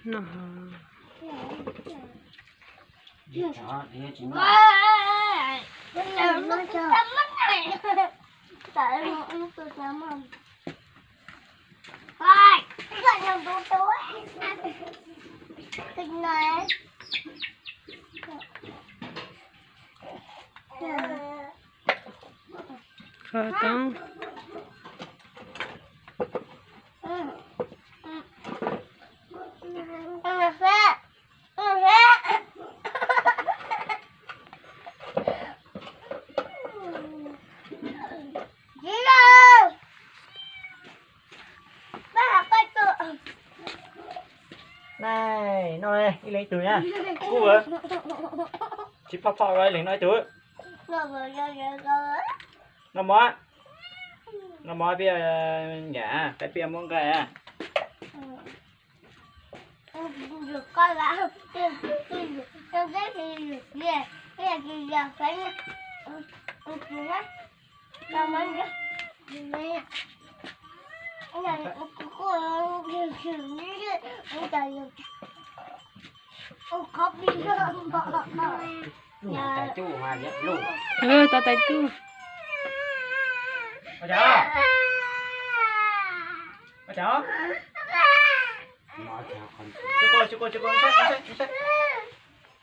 No. Kho toob. Nai, noj ib leeg ib tug na. Kub, tsis phom phom ib leeg noj ib tug. Noj mov, noj mov pib, nyam qaib pib muab nqaij. Tau tais tub.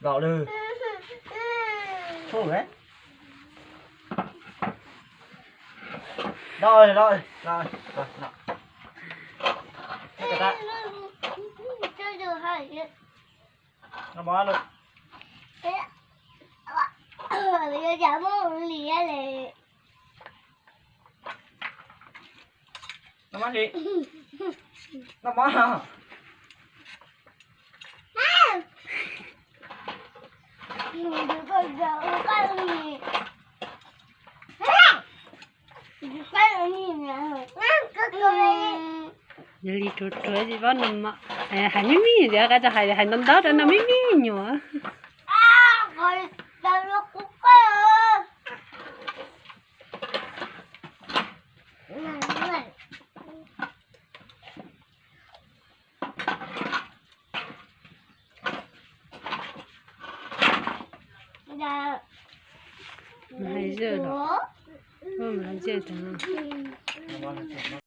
Los lwm. Los, los, los. Noj mov li. Noj mov. Yog li ruam ruam es pab noj mov, hais me me tias, hais ntau ntau rau noj me me nyuam. Hais zaj los, hais zaj tag.